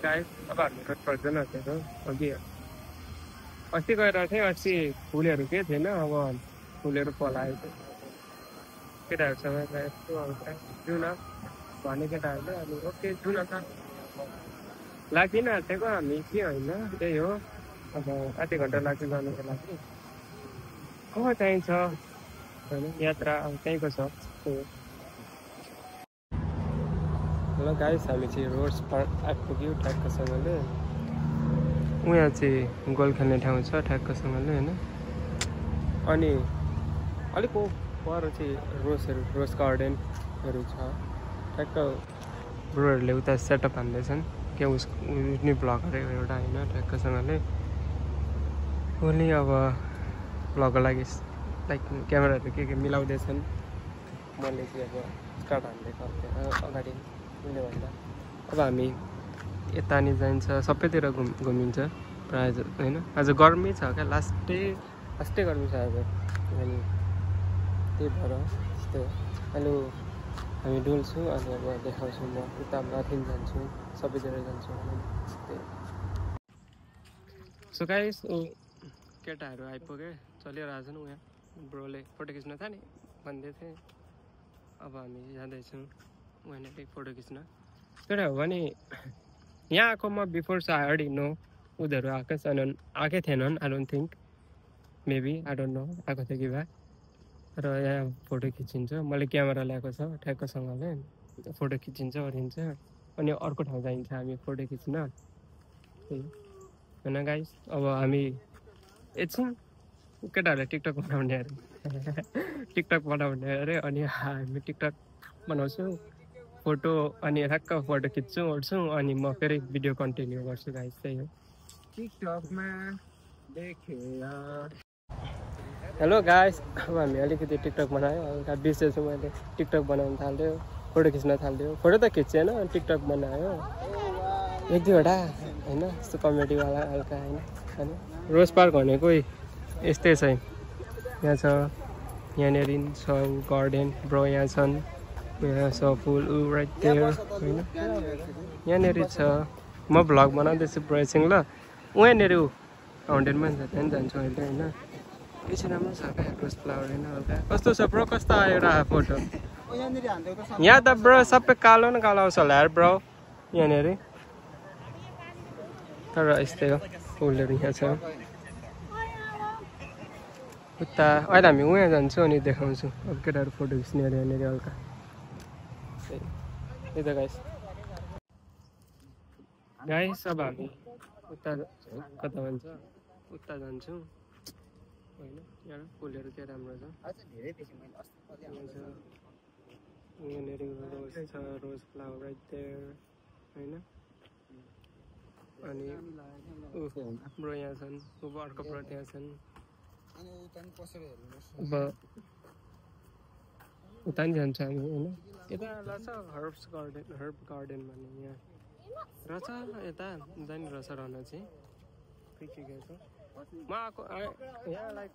Guys अब हामी पर्दैन थियो अघि अस्ति गएर थिएँ अस्ति फुलहरू के थिएन अब फुलहरू पलायो केटाहरूसँग यसो हल्का जाउँ न भने केटाहरूले अनि ओके जाउँ न त लागिन आँटेको हामी के होइन त्यही हो अब आधी घन्टा लाग्छ जानुको लागि अब चाहिन्छ होइन यात्रा अब त्यहीँको छ हेलो गाइस हामी चाहिँ रोड्स पार्क आइपुग्यो ठ्याक्कसँगले उहाँ चाहिँ गोल खेल्ने ठाउँ छ ठ्याक्कसँगले होइन अनि अलिक पर चाहिँ रोज गार्डनहरू छ ठ्याक्क ब्रोहरूले उता सेटअप हान्दैछन् के उसले भ्लग गरेको एउटा होइन ठ्याक्कसँगले उसले अब भ्लगको लागि लाइक क्यामेराहरू के मिलाउँदैछन् मैले चाहिँ अब स्टार्ट हान्दैछ अगाडि उसले भन्दा अब हामी यता नि जान्छ सबैतिर घुमिन्छ प्रायः होइन आज गर्मी छ क्या लास्टै गर्मी छ आज अनि त्यही भएर त्यस्तो अहिले हामी डुल्छौँ अनि अब देखाउँछु म उता माथि जान्छु सबैतिर जान्छु त्यही सो गाइस केटाहरू आइपुगे चलिरहेको छन् उहाँ ब्रोले फोटो खिच्न था नि भन्दै थिएँ अब हामी जाँदैछौँ उहाँले फोटो खिच्न केटा हो भने यहाँ आएको म before so I already no उनीहरू आएकै थिएनन् I don't think maybe I don't no आएको थियो कि भए र यहाँ फोटो खिचिन्छ मैले क्यामेरा ल्याएको छ ठ्याक्कसँगले फोटो खिचिन्छ ओरिन्छ अनि अर्को ठाउँ जाइन्छ हामी फोटो खिच्न त्यही होइन गाइस अब हामी एकछिन केटाहरूले टिकटक बनाउने अरे टिकटक बनाउने अरे अनि हामी टिकटक बनाउँछौँ फोटो अनि ठ्याक्क फोटो खिच्छौँ ओर्छौँ अनि म फेरि भिडियो कन्टिन्यू गर्छु गाइस त्यही हो टिकटकमा देखेँ हेलो गाइस अब हामी अलिकति टिकटक बनायो हल्का बिर्सेछु मैले टिकटक बनाउनु थाल्यो फोटो खिच्न थाल्यो फोटो त खिचेन टिकटक बनायो एक दुईवटा होइन यस्तो कमेडीवाला हल्का होइन अनि रोज पार्क भनेको यस्तै छ यहाँ छ यहाँनिर छ गार्डन ब्रो यहाँ छन् यहाँ छ फुल राइट देयर होइन यहाँनिर छ म भ्लग बनाउँदैछु ब्रो एकछिन ल उहाँनिर फाउन्टेनमा त्यहाँ जान्छु अहिले होइन यो चाहिँ राम्रो छ क्या रोज फ्लावर होइन हल्का कस्तो छ ब्रो कस्तो आयो र फोटो यहाँ त ब्रो सबै कालो न कालो आउँछ होला यार ब्रो यहाँनिर तर यस्तै हो फुलहरू यहाँ छ उता अहिले हामी उहाँ जान्छौँ अनि देखाउँछु अब केटाहरू फोटो खिच्ने अरे यहाँनिर हल्का त्यही त गाइस अब हामी उता कता भन्छ उता जान्छौँ होइन यहाँ फुलहरू चाहिँ राम्रो छ यहाँनिर रोज छ रोज फ्लावर राइट देयर होइन अनि ब्रो यहाँ छन् ऊ अर्को ब्रो त्यहाँ छन् अब उता नि जान्छ हामी होइन यता रहेछ हर्ब गार्डन भन्ने यहाँ रहेछ यता जाने रहेछ रहन चाहिँ के छ म आएको यहाँ लाइक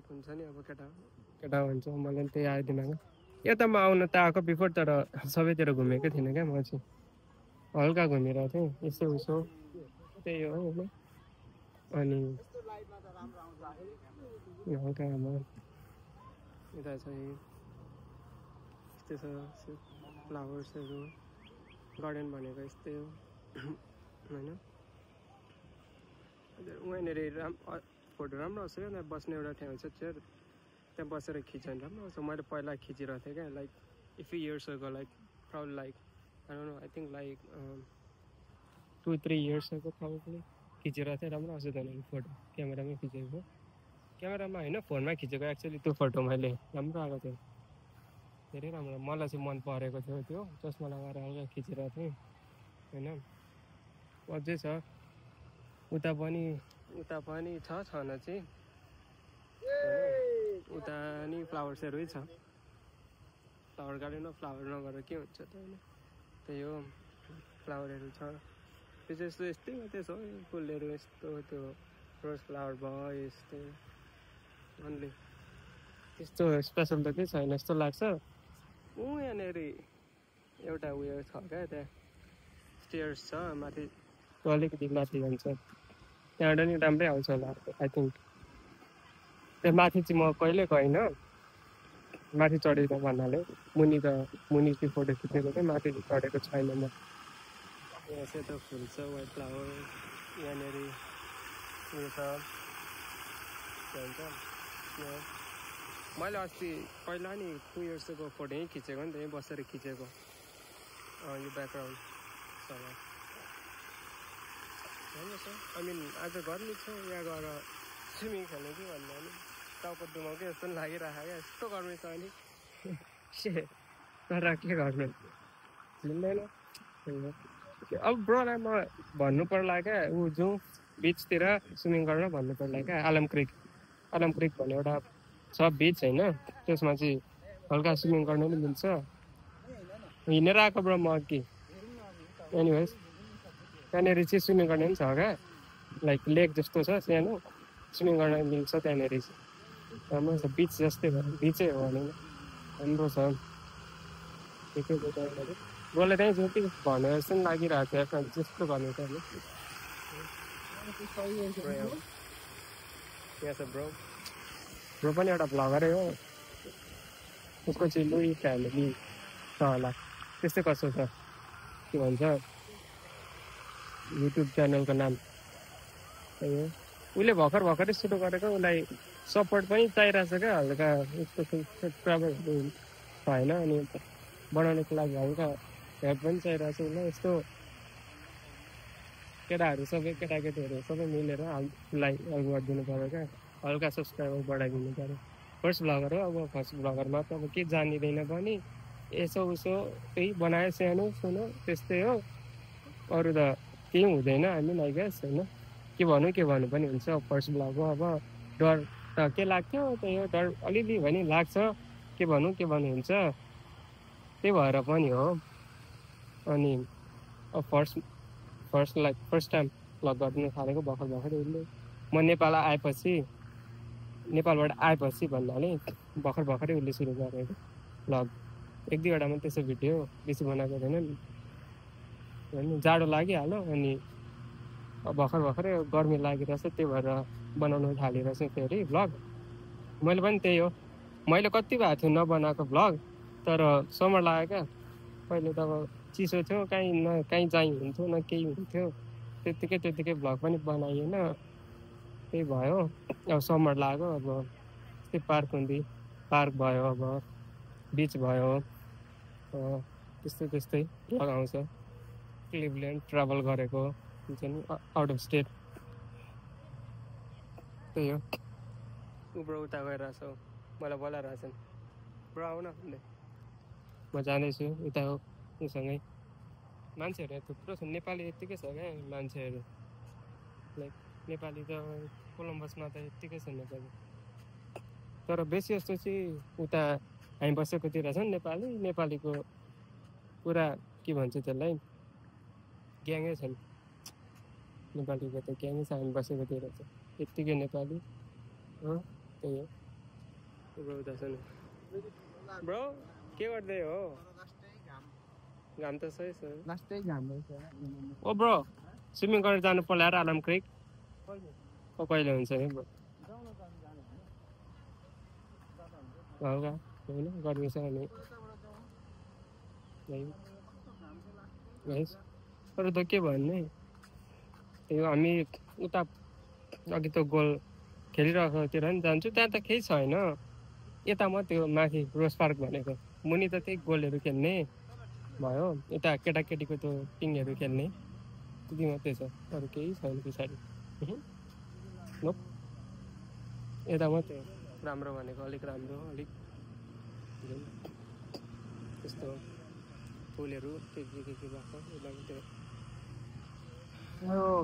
हुन्छ नि अब केटा हुन्छ मलाई त्यही आइदिन क्या यता म आउनु त आएको बिफोर तर सबैतिर घुमेकै थिइनँ क्या म चाहिँ हल्का घुमिरहेको थिएँ यसो उसो त्यही हो होइन अनि हल्का यता चाहिँ यस्तै छ फ्लावर्सहरू गार्डन भनेको यस्तै हो होइन उहाँनिर फोटो राम्रो आउँछ क्या बस्ने एउटा ठाउँ छ चेयर त्यहाँ बसेर खिच्यो भने राम्रो आउँछ मैले पहिला खिचिरहेको थिएँ क्या like if years ago like proud like I don't know I think like 2-3 years ago proudly खिचिरहेको थिएँ राम्रो आउँछ त्यहाँनिर फोटो क्यामेरामै खिचेको क्यामेरामा होइन फोनमा खिचेको एक्चुअली त्यो फोटो मैले राम्रो आएको थियो धेरै राम्रो मलाई चाहिँ मन परेको थियो त्यो चस्मा लगाएर हल्का खिचिरहेको थिएँ होइन अझै छ उता पनि छ छन चाहिँ उता नि फ्लावर्सहरू छ फ्लावर गार्डनमा फ्लावर नगरेर के हुन्छ त होइन त्यही हो फ्लावरहरू छ त्यो चाहिँ यस्तै मात्रै छ फुलहरू यस्तो त्यो रोज फ्लावर भयो यस्तै अन्ली त्यस्तो स्पेसल त केही छैन जस्तो लाग्छ यहाँनिर एउटा उयो छ क्या त्यहाँ स्टेयर्स छ माथि त्यो अलिकति माथि जान्छ त्यहाँबाट नि राम्रै आउँछ होला आई थिङ्क त्यो माथि चाहिँ म कहिले गइनँ माथि चढेको भन्नाले मुनि फोटो खिचेको चाहिँ माथि चढेको छैन म यहाँ सेतो फुल छ वाइट फ्लावर यहाँनिर उयो छ के भन्छ मैले अस्ति पहिला नि 2 इयर्सको फोटो यहीँ खिचेको नि त यहीँ बसेर खिचेको यो ब्याकग्राउन्ड राम्रो छ आई मिन आज गर्मी छ यहाँ गएर स्विमिङ खेल्ने कि भन्दा नि टाउको दुमाउकै जस्तो पनि लागिरहेको क्या यस्तो गर्मी छ अनि तर के गर्नु मिल्दैन अब ब्रोलाई म भन्नु पर्ला क्या ऊ जाउँ बिचतिर स्विमिङ गर्न भन्नु पर्ला क्या आलम क्रिक भन्ने एउटा छ बिच होइन त्यसमा चाहिँ हल्का स्विमिङ गर्न पनि मिल्छ हिँडेर आएको ब्रो म अघि एनिवेज त्यहाँनिर चाहिँ स्विमिङ गर्ने पनि छ क्या लाइक लेक जस्तो छ सानो स्विमिङ गर्न मिल्छ त्यहाँनिर चाहिँ राम्रो छ बिच जस्तै भयो बिचै हो भने राम्रो छ ब्रोले त्यहीँ जाउँ कि भनेर जस्तो पनि लागिरहेको थियो जस्तो गर्नु छ यहाँ छ ब्रो पनि एउटा भ्लगरै हो उसको चाहिँ लुई फ्यामिली छ होला त्यस्तै कसो छ के भन्छ युट्युब च्यानलको नाम उसले भर्खरै सुरु गरेको उसलाई सपोर्ट पनि चाहिरहेछ क्या हल्का उसको ट्राभलहरू भएन अनि बनाउनुको लागि हल्का हेल्प पनि चाहिरहेछ उसलाई यस्तो केटाहरू सबै केटाकेटीहरू सबै मिलेर उसलाई हेल्प गरिदिनु पऱ्यो क्या हल्का सब्सक्राइबर बढाइदिनु पऱ्यो फर्स्ट भ्लगर हो अब फर्स्ट भ्लगरमा त अब के जानिँदैन पनि यसो उसो त्यही बनायो सानो सुनो त्यस्तै हो अरू त केही हुँदैन हामी आई गेस होइन के भन्नु पनि हुन्छ फर्स्ट भ्लग हो अब डर त के लाग्थ्यो त्यही हो डर अलिअलि भने लाग्छ के भन्नु हुन्छ त्यही भएर पनि हो अनि अब फर्स्ट टाइम भ्लग गर्नु थालेको भर्खरै उसले म नेपालबाट आएपछि भन्नाले भर्खरै उसले सुरु गरेको भ्लग 1-2 वटा मात्रै त्यसो भिडियो बेसी बनाएको छैन नि होइन जाडो लागिहाल्यो अनि भर्खरै गर्मी लागिरहेछ त्यही भएर बनाउनु थालिरहेछ फेरि भ्लग मैले पनि त्यही हो मैले कति भएको थियो नबनाएको भ्लग तर समर लाग्यो क्या पहिले त अब चिसो थियो कहीँ जाइ हुन्थ्यो न केही हुन्थ्यो त्यत्तिकै भ्लग पनि बनाइएन त्यही भयो अब समर लाग्यो अब त्यस्तै पार्क भयो अब बिच भयो त्यस्तै भ्लग आउँछ क्लिभल्यान्ड ट्राभल गरेको हुन्छ नि आउट अफ स्टेट त्यही हो ब्रो उता गइरहेछ मलाई बोलाइरहेछन् ब्रो आउन भन्दै म जाँदैछु उता हो उसँगै मान्छेहरू यहाँ थुप्रो छ नेपाली यत्तिकै छ क्या मान्छेहरू लाइक नेपाली त कोलम्बसमा त यत्तिकै छ नेपाली तर बेसी जस्तो चाहिँ उता हामी बसेकोतिर छ नि नेपालीको पुरा के भन्छ त्यसलाई ग्याङै छन् नेपालीको त ग्याङै छ हामी बसेकोतिर चाहिँ यत्तिकै नेपाली हो त्यही हो ब्रो उता छ नि ब्रो के गर्दै हो घाम त सही छ लास्टै घाम ओ ब्रो स्विमिङ गरेर जानु पर्ला यार आलम क्रिक कहिले हुन्छ नि ब्रो हल्का होइन गर्मी छ अनि अरू त के भन्ने त्यही हामी उता अघि त गोल खेलिरहेकोतिर पनि जान्छु त्यहाँ त केही छैन यता मात्रै माथि रोज पार्क भनेको मुनि त त्यही गोलहरू खेल्ने भयो यता केटाकेटीको त्यो टिङहरू खेल्ने त्यति मात्रै छ अरू केही छैन पछाडि यता मात्रै राम्रो भनेको अलिक राम्रो अलिक त्यस्तो फुलहरू के भएको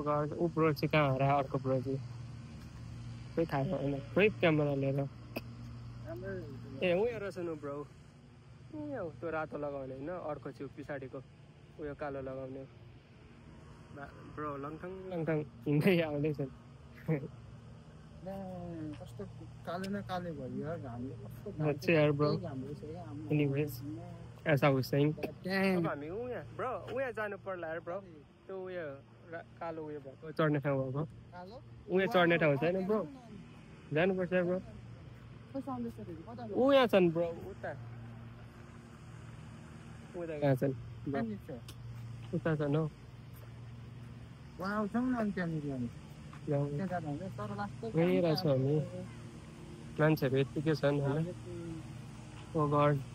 घर ऊ ब्रो चाहिँ कहाँ हरा अर्को ब्रो चाहिँ खोइ थाहा भएन खोइ क्यामेरा लिएर ए उयो रहेछ न ब्रो त्यो रातो लगाउने होइन अर्को छु पछाडिको उयो कालो लगाउने ब्रो लङथङ हिँड्दै आउँदैछन् कस्तो कालो न कालो भयो यार bro anyways as I was saying अब हामी उहाँ जानु पर्ला यार ब्रो त्यो उयो कालो उयो भएको चढ्ने ठाउँ भएको उयो चढ्ने ठाउँ छैन ब्रो जानुपर्छ ब्रो ऊ यहाँ छन् ब्रो उता कहाँ छन् उता छन् हौ गइरहेको छौँ हामी मान्छेहरू यत्तिकै छन् होइन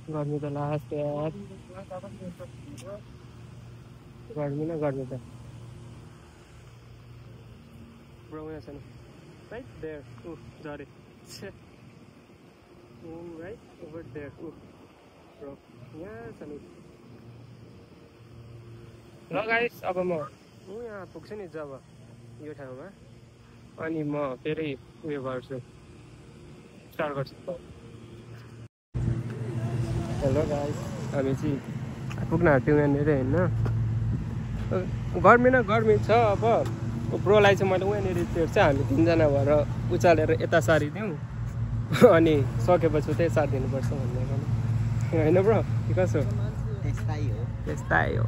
गर्मी त लास्ट यार गर्मी न गर्मी त ब्रो यहाँ छन् right there झरे right over there bro यहाँ छन् र गाइस अब म यहाँ पुग्छु नि जब यो ठाउँमा अनि म फेरि उयो गर्छु स्टार्ट गर्छु हेलो गाइस हामी चाहिँ पुग्न आँट्यौँ यहाँनिर होइन गर्मी न गर्मी छ अब ब्रोलाई चाहिँ मैले उहाँनिर त्यो चाहिँ हामी तिनजना भएर उचालेर यता सारिदिउँ अनि सकेपछि त्यही सारिदिनुपर्छ भन्ने होइन ब्रो कसो त्यस्तै हो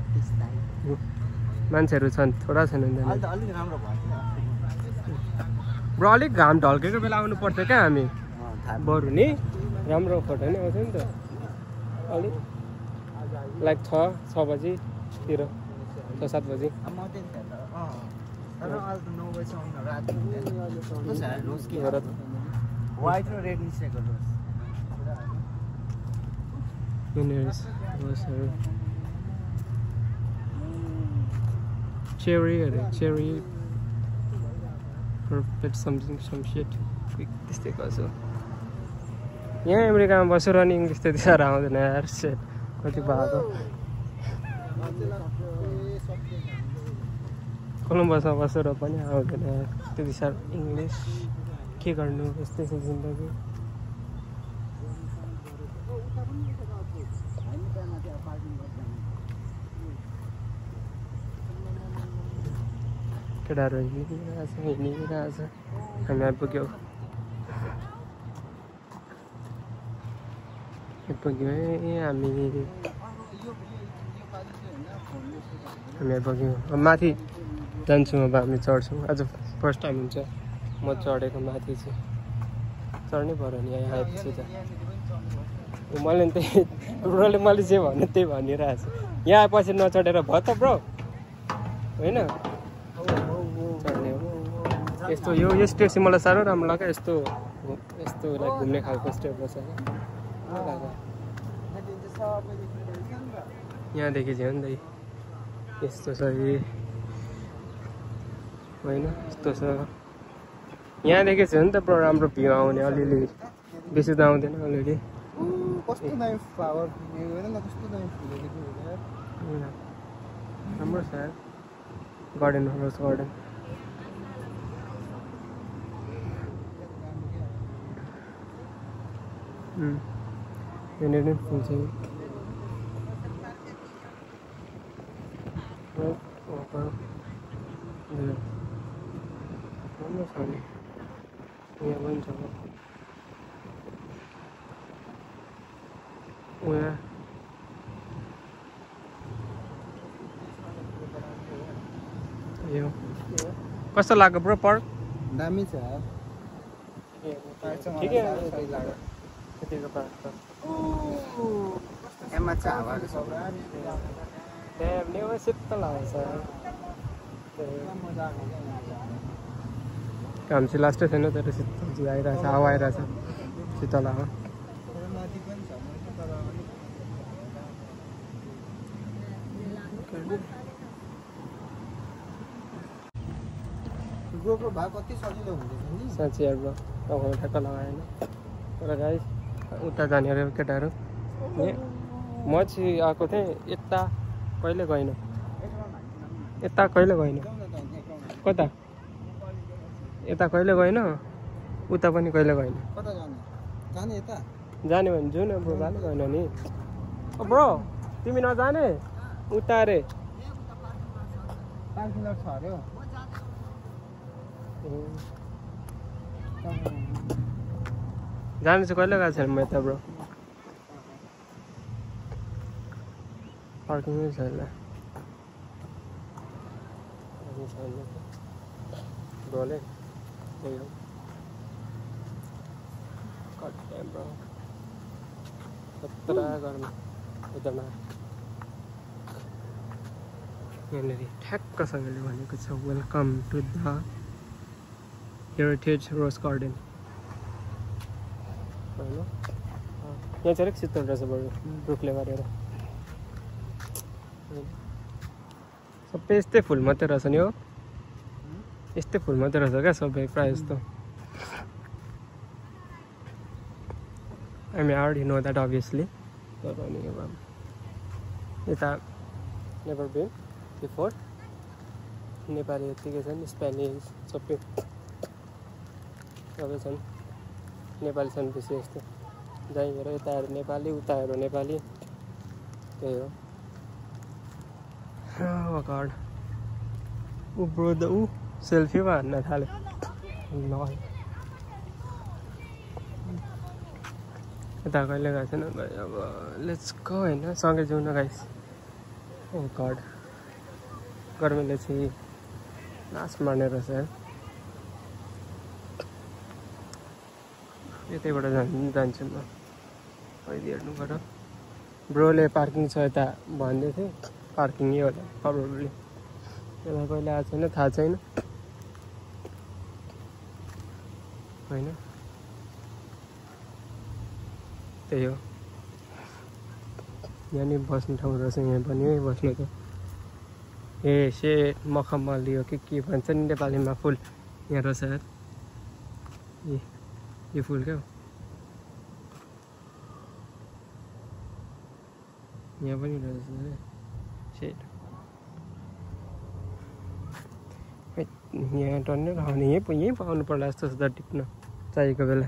मान्छेहरू छन् थोडा छैन ब्रो अलिक घाम ढल्केको बेला आउनु पर्छ क्या हामी बरु नि राम्रो फोटो नि आउँछ नि त अलिक लाइक 6 बजीतिर 6-7 बजी व्हाइट र red मिक्सको cherry perfect something some shit त्यस्तै कसो यहाँ अमेरिकामा बसेर नि इङ्ग्लिस त्यति साह्रो आउँदैन यार सेट कति भएको कोलम्बसमा बसेर पनि आउँदैन त्यति साह्रो इङ्ग्लिस के गर्नु यस्तै छ जिन्दगी केटाहरू हिँडिरहेछ हामी आइपुग्यौँ है हामी आइपुग्यौँ अब माथि जान्छौँ अब हामी चढ्छौँ आज फर्स्ट टाइम हुन्छ म चढेको माथि चाहिँ चढ्नै पऱ्यो नि यहाँ आएपछि त मैले त्यही ब्रोले मैले जे भन्यो त्यही भनिरहेको छु यहाँ आएपछि नचढेर भयो त ब्रो होइन यस्तो यो स्टेप चाहिँ मलाई साह्रो राम्रो लाग्यो यस्तो लाइक घुम्ने खालको स्टेप रहेछ यहाँदेखि चाहिँ हो नि त यस्तो छ होइन यस्तो छ यहाँदेखि चाहिँ हो नि त पुरा राम्रो भ्यू आउने अलिअलि बेसी त आउँदैन अलिअलि राम्रो छ गार्डन रोज गार्डन यहाँनिर नै फुल छ राम्रो छ नि यहाँ पनि छ उहाँ यो कस्तो लाग्यो ब्रो पार्क दामी छ ठिकै त्यतिको पार्क छ एमा चाहिँ हावाहरू छ नेवा शीतल लाग्छ काम चाहिँ लास्टै छैन तर शीतल आइरहेछ हावा आइरहेछ शीतल हावा गोप्रो भए कति सजिलो हुँदैछ नि साँच्चै यार ब्रो तपाईँले ठ्याक्क लगाएन तर गाइस उता जाने अरे केटाहरू म चाहिँ आएको थिएँ यता कहिले गएन कता यता कहिले गएन उता पनि कहिले गएन कता जाने यता जाने भने जाउँ न ब्रो जानु भएन नि ब्रो तिमी नजाने उता अरे पार्किङ लट छ अरे जानु चाहिँ कहिले गएको छैन म यता ब्रो पार्किङै छैन ब्रोले त्यही हो God damn, bro. खतरा गर्नु एकदमै यहाँनिर ठ्याक्कसँगले भनेको छ welcome to the heritage rose garden होइन यहाँ चाहिँ अलिक शीतल रहेछ बरु रुखले गरेर सबै यस्तै फुल मात्रै रहेछ नि हो यस्तै फुल मात्रै रहेछ क्या सबै प्रायः जस्तो I mean, I already know that obviously. But it's never been before. Nepali education, Spanish, सबै छन् नेपाली छन् विशेष त जहीँ हेर यताहरू नेपाली उताहरू नेपाली त्यही हो Oh God. ऊ ब्रो द ऊ सेल्फीमा हान्न थाल्यो ल यता कहिले गएको छैन अब लेट्स गो होइन सँगै जाउँ न गाइस ओ गड गर्मीले चाहिँ नाच मार्ने रहेछ है यतैबाट जान्छु म कहिले हेर्नु पर्यो ब्रोले पार्किङ छ यता भन्दै थिएँ पार्किङै होला प्रोबेबली यसलाई कहिले आएको छैन थाहा छैन होइन त्यही हो यहाँ नि बस्ने ठाउँ रहेछ यहाँ पनि है बस्नु त ए से मखमली हो के भन्छ नि नेपालीमा फुल यहाँ रहेछ यार यो फुल क्या हो यहाँ पनि रहेछ है सेट यहाँ टन्नै रहने यहीँ पाउनु पर्ला जस्तो छ त टिप्न चाहिएको बेला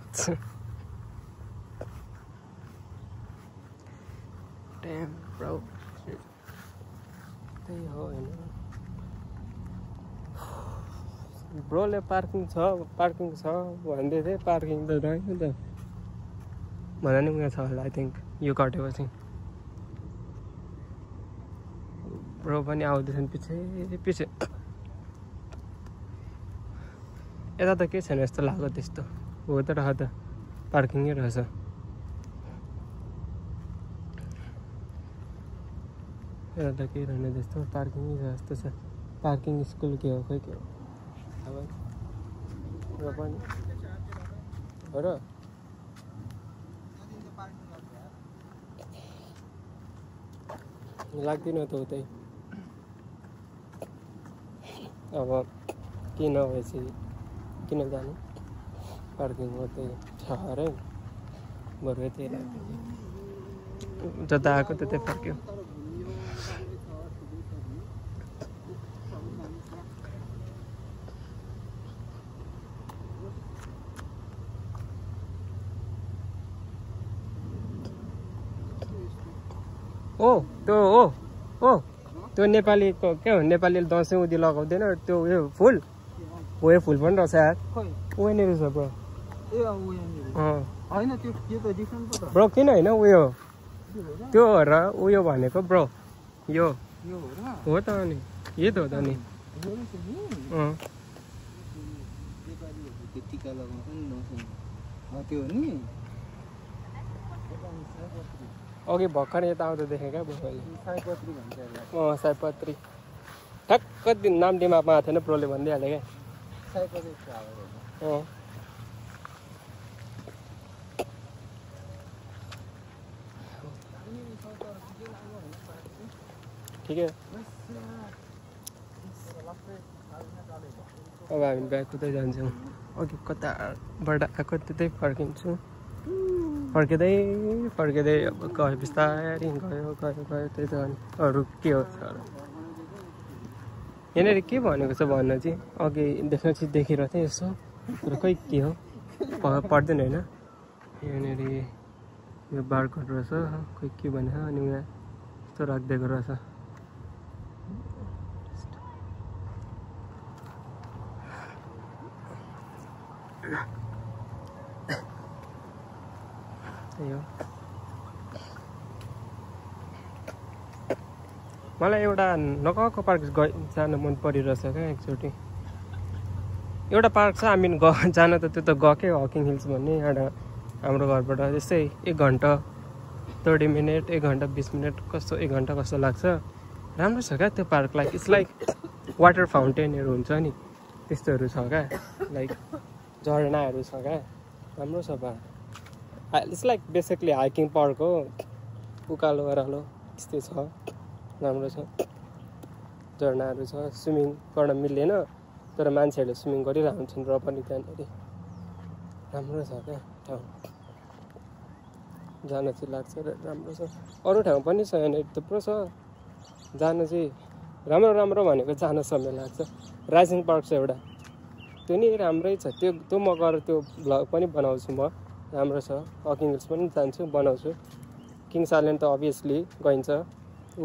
Damn, bro. त्यही हो होइन ब्रोले पार्किङ छ भन्दै थिएँ पार्किङ त रहेन त भन्दा नि उयो छ होला आई थिङ्क यो कटेपछि ब्रो पनि आउँदैछन् पछि यता त के छैन यस्तो लाग्यो त्यस्तो हो त रह त पार्किङै रहेछ यता त केही रहेन त्यस्तो पार्किङै छ जस्तो छ पार्किङ स्कुल के हो खोइ के हो अब र पनि हो र लाग्दैन त उतै अब किन भएपछि किन जानु पार्किङ हो त्यही छ अरे बरु यतै लाग्यो जता आएको त्यतै फर्क्यो त्यो नेपालीको के हो नेपालीले दसैँ उदी लगाउँदैन त्यो उयो फुल उयो फुल पनि रहेछ यार उयो रहेछ ब्रो ब्रो किन होइन उयो त्यो हो र उयो भनेको ब्रो यो हो त अनि यही त हो त अनि अघि भर्खर यता आउँदा देखेँ क्या ब्रोले सयपत्री ठ्याक्क दिन नाम दिमागमा आएको थिएन ब्रोले भनिदिइहाल्यो क्या ठिकै अब हामी ब्याग उतै जान्छौँ अघि कताबाट आएको त्यतै फर्किन्छु फर्किँदै अब गयो बिस्तारै गयो त्यही त अरू के हो यहाँनिर के भनेको छ भन्न चाहिँ अघि देख्न चाहिँ देखिरहेको थिएँ यसो तर खोइ के हो पर्दैन होइन यहाँनिर यो बारकोड रहेछ खोइ के भनेको अनि यहाँ यस्तो राखिदिएको रहेछ त्यही हो मलाई एउटा नगएको पार्क जान मन परिरहेछ क्या एकचोटि एउटा पार्क छ हामी जान त त्यो त गएकै हकिङ हिल्स भन्ने एउटा हाम्रो घरबाट त्यस्तै 1 घन्टा 30 मिनट 1 घन्टा 20 मिनट कस्तो 1 घन्टा कस्तो लाग्छ राम्रो छ क्या त्यो park like it's like water फाउन्टेनहरू हुन्छ नि त्यस्तोहरू छ क्या लाइक झरनाहरू छ क्या राम्रो छ park it's like basically hiking park हो उकालो ओह्रालो त्यस्तै छ राम्रो छ झरनाहरू छ स्विमिङ गर्न मिल्दैन तर मान्छेहरूले स्विमिङ गरिरहेको हुन्छन् र पनि त्यहाँनिर राम्रो छ क्या ठाउँ जान चाहिँ लाग्छ र राम्रो छ अरू ठाउँ पनि छ यहाँनिर थुप्रो छ जान चाहिँ राम्रो राम्रो भनेको जान समय लाग्छ राइजिङ पार्क छ एउटा त्यो नि राम्रै छ त्यो म गएर त्यो भ्लग पनि बनाउँछु म राम्रो छ हकिङ हिल्स पनि जान्छु बनाउँछु किङ्स आइल्यान्ड त अभियसली गइन्छ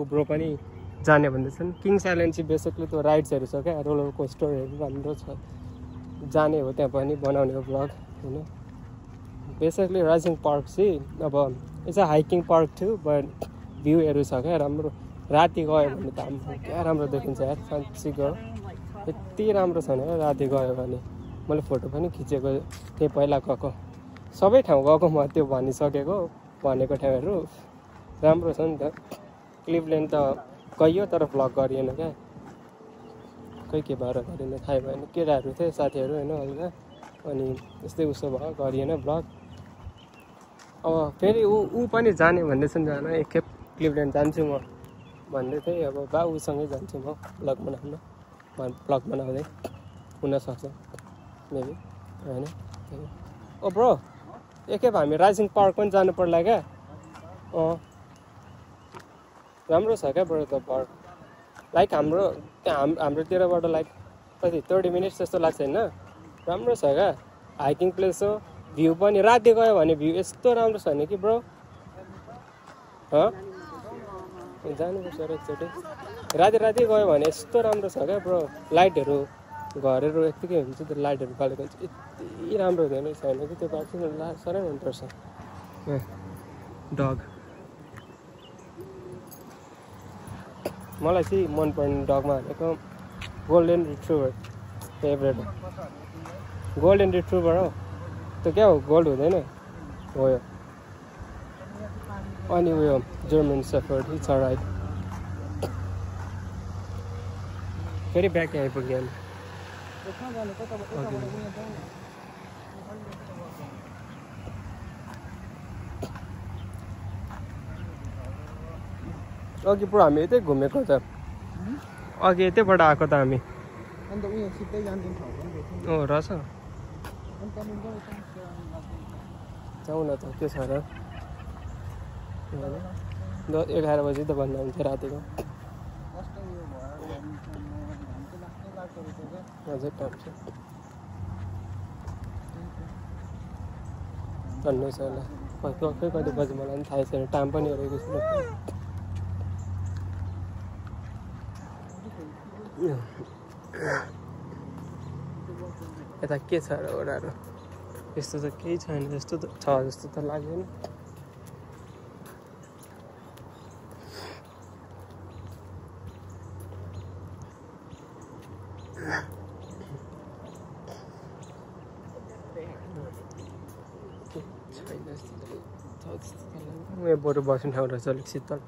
ब्रो पनि जाने भन्दैछन् किङ्स आइल्यान्ड चाहिँ बेसिकली त्यो राइड्सहरू छ क्या रोलर कोस्टरहरू राम्रो छ जाने हो त्यहाँ पनि बनाउने हो भ्लग होइन बेसिकली राइजिङ पार्क चाहिँ अब इट्स अ हाइकिङ पार्क थियो बट भ्यूहरू छ क्या राम्रो राति गयो भने त हाम्रो क्या राम्रो देखिन्छ यार साँच्ची गयो यति राम्रो छ नि राति गयो भने मैले फोटो पनि खिचेको थिएँ पहिला गएको सबै ठाउँ गएको म त्यो भनिसकेको भनेको ठाउँहरू राम्रो छ नि त क्लिभल्यान्ड त गइयो तर भ्लग गरिएन क्या खै के भएर गरिएन थाहै भएन केटाहरू थिए साथीहरू होइन हल्का अनि यस्तै उसो भयो गरिएन भ्लग अब फेरि ऊ पनि जाने भन्दैछन् जान एकखेप क्लिभल्यान्ड जान्छु म भन्दै थिएँ अब बा उसँगै जान्छु म भ्लग बनाउँदै हुनसक्छ मेबी होइन ओ ब्रो एकखेप हामी राइजिङ पार्क पनि जानु पर्ला क्या राम्रो छ क्या ब्रो त पार्क लाइक हाम्रोतिरबाट लाइक कति 30 मिनट्स जस्तो लाग्छ होइन राम्रो छ क्या हाइकिङ प्लेस हो भ्यू पनि राति गयो भने भ्यू यस्तो राम्रो छ नि कि ब्रो जानुपर्छ एकचोटि राति गयो भने यस्तो राम्रो छ क्या ब्रो लाइटहरू घरहरू यत्तिकै हुन्छ त्यो लाइटहरू बालेको हुन्छ यति राम्रो हुँदैन छैन कि त्यो पार्क चाहिँ साह्रै मनपर्छ डग मलाई चाहिँ मनपर्ने डगमा भनेको गोल्डन रिट्रिभर फेभरेट गोल्डन रिट्रिभर हो त्यो क्या हो गोल्ड हुँदैन हो यो अनि उयो जर्मन सेफर्ड इट्स अलराइट फेरि ब्याक आइपुग्यो अघि पुरा हामी यतै घुमेको त अघि यतैबाट आएको त हामी रहेछ जाउँ न त के छ र 11 बजी त भन्दा हुन्थ्यो रातिको अझै टाइम छ भन्नुहोस् होला कति बजी मलाई पनि थाहा छैन टाइम पनि हेरेको छु यता के छ र ओडाहरू यस्तो त केही छैन जस्तो त छ जस्तो त लाग्दैन बरु बस्ने ठाउँ रहेछ अलिक शीतल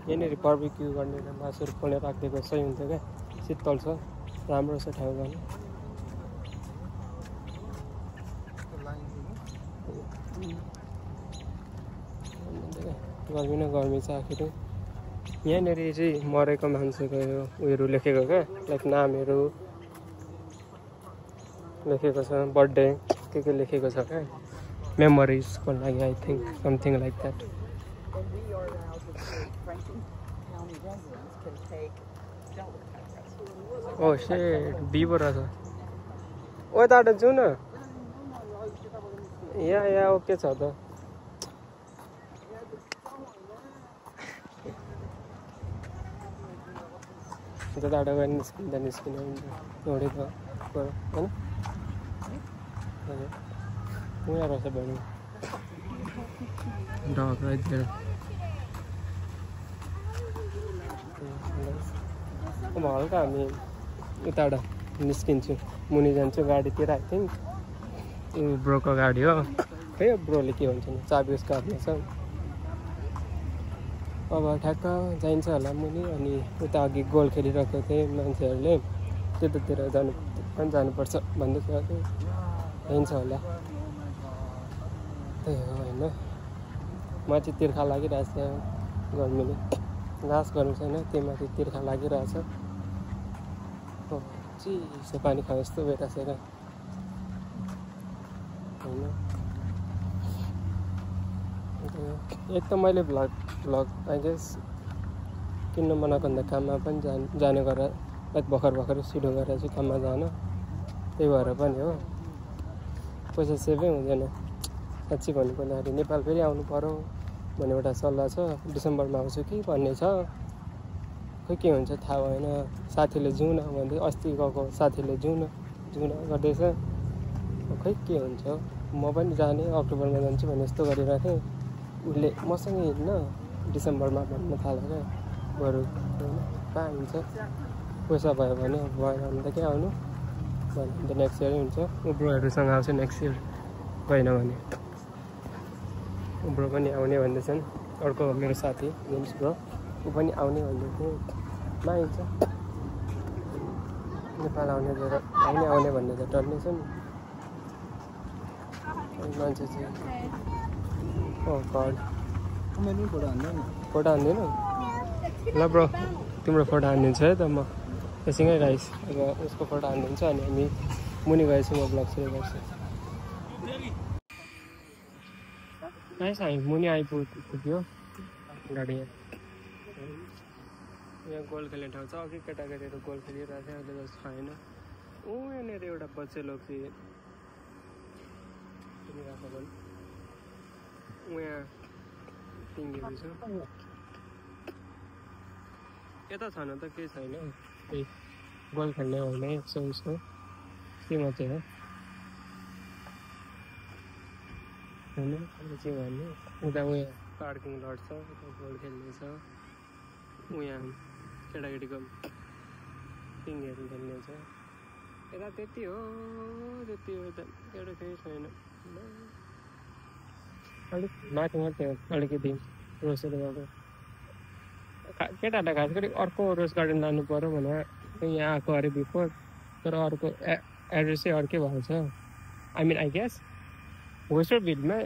यहाँनिर बार्बिक्यू गर्ने मासुहरू खोलेर राखिदिएको सही हुन्थ्यो क्या शीतल छ राम्रो छ ठाउँ गर्नु गर्मी न गर्मी छ आखिर यहाँनिर चाहिँ मरेको मान्छेको उयोहरू लेखेको क्या लाइक नामहरू लेखेको छ बर्थडे के लेखेको छ क्या मेमोरिजको लागि I think something like that ओ सेट बिबो रहेछ ओ यताबाट जाउँ न यहाँ ओके छ त त्यताबाट गएर निस्किँदा निस्किँदा हुन्छ एउटै त होइन उहाँ रहेछ बहिनी डग राइट देयर अब हल्का हामी उताबाट निस्किन्छु मुनि जान्छु गाडीतिर आई थिङ्क यो ब्रोको गाडी हो खै ब्रोले के भन्छ नि चाबी उसको हातमा छ अब ठ्याक्क जाइन्छ होला मुनि अनि उता अघि गोल खेलिरहेको थिएँ मान्छेहरूले त्यतातिर जानुपर्छ भन्दै थियो हिँड्छ होला त्यही हो होइन म चाहिँ तिर्खा लागिरहेछ गर्मीले घाँस गर्नु छैन त्यो माथि तिर्खा लागिरहेछ हो चिसो पानी खाए जस्तो भइरहेछ होइन एक त मैले भ्लग आई गेस किन्न मनाएको भन्दा काममा पनि जाने गरेर भर्खर सुरु गरेर चाहिँ काममा जान त्यही भएर पनि हो पैसा सेभै हुँदैन साँच्ची भन्नुपर्दाखेरि नेपाल फेरि आउनु पर्यो भन्ने एउटा सल्लाह छ डिसेम्बरमा आउँछु कि भन्ने छ खोइ के हुन्छ थाहा भएन साथीले जाउँ न भन्दै अस्ति गएको साथीले जाउँ न गर्दैछ खोइ के हुन्छ म पनि जाने अक्टोबरमा जान्छु भने जस्तो गरिरहेको थिएँ उसले मसँगै हिँड्न डिसेम्बरमा भन्न थाल्यो क्या बरु होइन कहाँ हुन्छ पैसा भयो भने भएन भने त के आउनु भन्यो भने त नेक्स्ट इयरै हुन्छ ब्रोहरूसँग आउँछु नेक्स्ट इयर भएन भने ब्रो पनि आउने भन्दैछन् अर्को मेरो साथी जेम्स ब्रो ऊ पनि आउने भन्दै थियो माइन्छ नेपाल आउने भन्ने त डर्ने छ नि मान्छे चाहिँ गड मैले फोटो हान्दैन फोटो हान्दैन ल ब्रो तिम्रो फोटो हानिदिन्छ है त म एकछिनै गाइस अब उसको फोटो हानिदिन्छ अनि हामी मुनि गएपछि म ब्लग सुरु गर्छु गाइस हामी मुनि आइपुग्यो गाडी यहाँ गोल खेल्ने ठाउँ छ अघि केटाकेटीहरू गोल खेलिरहेको थियो अहिले जस्तो छैन यहाँनिर एउटा बच्चे लोग चाहिँ यहाँ पिङ्गेहरू छ यता छैन त केही छैन त्यही गोल खेल्ने होइन यसो उसको के मात्रै हो होइन के भन्ने उता उयो पार्किङ लट छ उता गोल खेल्ने छ उहाँ केटाकेटीको पिङहरू खेल्ने छ यता त्यति हो यता एउटा केही छैन अलिक माथि मात्रै हो अलिकति रोसहरू गएको केटाहरूलाई खास गरी अर्को रोज गार्डन लानु पऱ्यो भनेर यहाँ आएको अरे बिफोर तर अर्को एड्रेसै अर्कै भएको छ आई मिन आई गेस वेस्टरभिलमा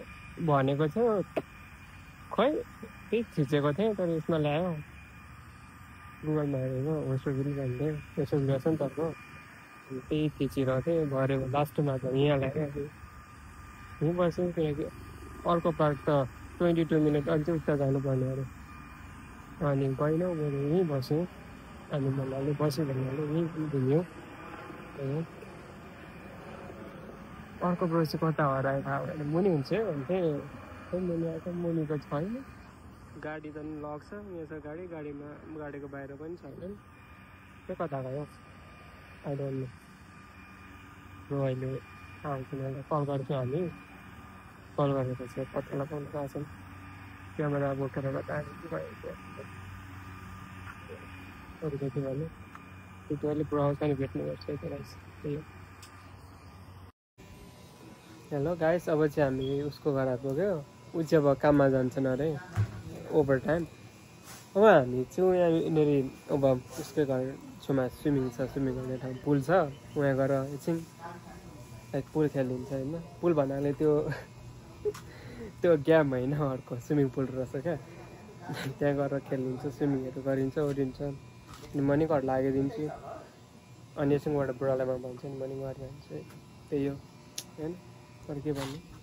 भनेको थियो खै त्यही थिचेको थिएँ तर यसमा ल्यायो गुगलमा हेरेको वेस्टरभिल भन्थ्यो वेस्टरभिल छ नि तर्को त्यही थिचिरहेको थिएँ भरेको लास्टमा त यहाँ ल्यायो यहीँ बस्यो किनकि अर्को पार्क त 22 मिनट अझै उता जानुपर्ने अरे अनि गएनौँ मैले यहीँ बस्यौँ अनि भन्नाले बस्यो भन्नाले यहीँ घुम्यौँ अर्को ब्रो चाहिँ कता हरायो थाहा भएन मुनि हुन्छ भन्थेँ खै मुनि आएको मुनिको छैन गाडी त लग्छ यहाँ छ गाडीको बाहिर पनि छैन त्यो कता गयो आई डोन्ट नो ब्रो अहिले आउँछ कल गर्छौँ हामी कल गरेपछि पत्ता लगाउनु गएको छौँ क्यामेरा बोकेर कता गएको अरू जति भन्यो त्यति अहिले ब्रो आउँछ नि भेट्ने गर्छ त्यही हो हेलो गाइस अब चाहिँ हामी उसको घर आइपुग्यो ऊ चाहिँ अब काममा जान्छन् अरे ओभर टाइम अब हामी चाहिँ यहाँनिर अब उसकै घर छेउमा स्विमिङ गर्ने ठाउँ पुल छ उहाँ गएर एकछिन लाइक पुल खेलिन्छ होइन पुल भन्नाले त्यो ग्याम होइन अर्को स्विमिङ पुल रहेछ क्या त्यहाँ गएर खेलिन्छ स्विमिङहरू गरिन्छ ओरिन्छ अनि मनी घर लगाइदिन्छु अनि एकछिनबाट बुढालाई म भन्छु नि मनी गरिहाल्छु त्यही हो होइन अरू के भन्नु